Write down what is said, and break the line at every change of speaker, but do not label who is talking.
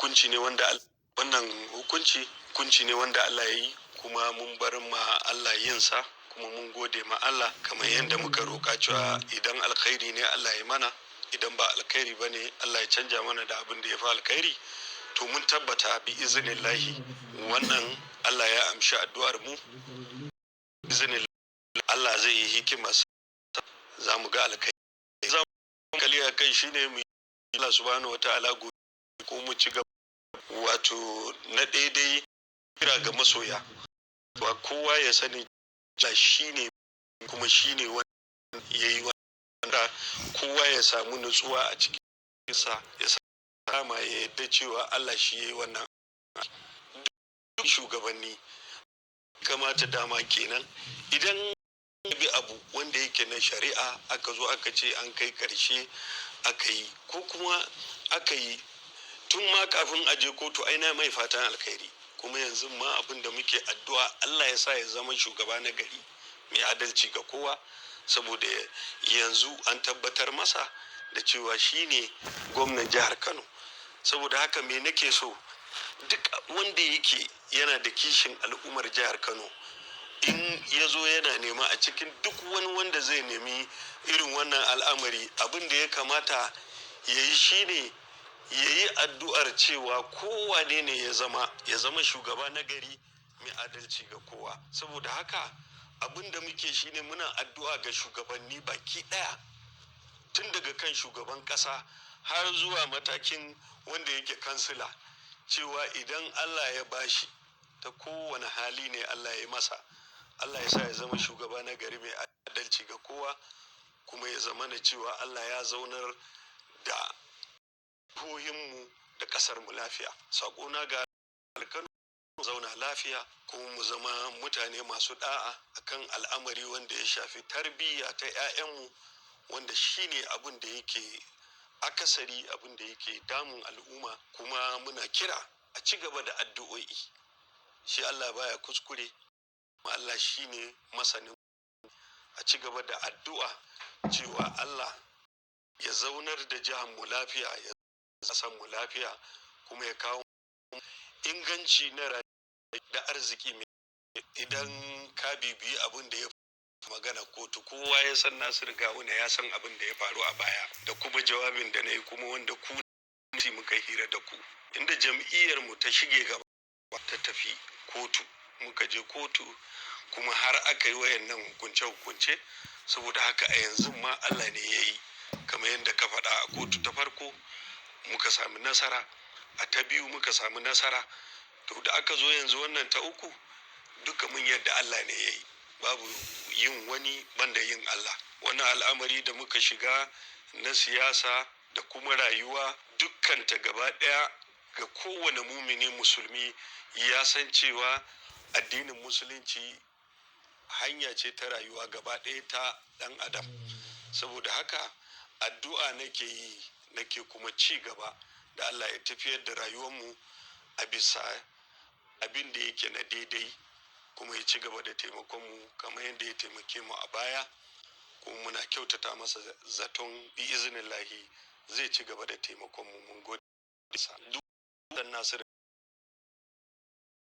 Hukunci ne wanda wannan hukunci, hukunci ne wanda Allah ya yi, kuma mun bar ma Allah yinsa, kuma mun gode ma Allah kamar yadda muka roƙa cewa idan alkhairi ne Allah ya mana, idan ba alkhairi ba ne Allah ya canja mana da abin da ya fi alkhairi. To mun tabbata bi iznillahi wannan Allah ya amshi addu'ar mu. Izinin Allah zai yi hikimarsa, za mu ga alkhairi. Za mu hankali a kai shine mu Allah subhanahu wa ta'ala gobe ko mu ci gaba. Wato na daidai kira ga masoya ba kowa ya sani shi ne kuma shi ne wanda ya yi wanda kowa ya samu nutsuwa a cikin sa, ya sama ya yadda cewa Allah shi ya yi wannan. Duk shugabanni kamata dama kenan idan bi abu wanda yake na shari'a, aka zo aka ce an kai karshe, aka yi ko kuma aka yi tun ma kafin a je kotu, ai na mai fatan alkhairi. Kuma yanzu ma abin da muke addu'a, Allah ya sa ya zama shugaba na gari mai adalci ga kowa, saboda yanzu an tabbatar masa da cewa shine gwamnan jihar Kano. Saboda haka me nake so, duk wanda yake yana da kishin al'ummar jihar Kano, in ya zo yana nema a cikin duk wani wanda zai nemi irin wannan al'amari, abin da ya kamata ya yi shine ya yi addu'ar cewa kowane ne ya zama, ya zama shugaba na gari mai adalci ga kowa. Saboda haka abin da muke shine muna addu'a ga shugabanni baki ɗaya, tun daga kan shugaban ƙasa har zuwa matakin wanda yake kansila, cewa idan Allah ya bashi, ta kowane hali ne Allah ya masa, Allah ya sa ya zama shugaba na gari mai adalci ga kowa, kuma ya zama na cewa Allah ya zaunar da jihohinmu da ƙasarmu lafiya. Saƙona ga Kano, zauna lafiya, kuma mu zama mutane masu da'a akan al'amari wanda ya shafi tarbiyya ta 'ya'yanmu, wanda shine abin da yake akasari, abin da yake damun al'umma. Kuma muna kira a ci gaba da addu'o'i. Shi Allah baya kuskure, Allah shine masanin. A ci gaba da addu'a cewa Allah ya zaunar da jihar mu lafiya, ya san mu lafiya, kuma ya kawo inganci na rayuwa da arziki mai. Idan ka bibiyi abin da ya magana kotu, kowa ya san Nasiru Gawuna, ya san abin da ya faru a baya da kuma jawabin da na yi, kuma wanda ku muka hira da ku, inda jam'iyyar mu ta shige gaba ta tafi kotu, muka je kotu, kuma har aka yi wayannan hukunce hukunce. Saboda haka a yanzu ma Allah ne ya yi, kamar yadda ka faɗa, a kotu ta farko muka sami nasara, a ta biyu muka sami nasara. To da aka zo yanzu wannan ta uku, duka mun yadda Allah ne ya yi, babu yin wani banda yin Allah. Wannan al'amari da muka shiga na siyasa da kuma rayuwa dukkanta gaba ɗaya, ga kowane mumini musulmi ya san cewa addinin Musulunci hanya ce ta rayuwa gaba ɗaya ta ɗan adam. Saboda haka addu'a nake yi, nake kuma ci gaba da Allah ya tafiyar da rayuwarmu a bisa abin da yake na daidai, kuma ya ci gaba da taimakonmu kamar yadda ya taimake mu a baya. Kuma muna kyautata masa zaton bi iznillahi zai ci gaba da taimakonmu. Mun gode. Duk Nasiru.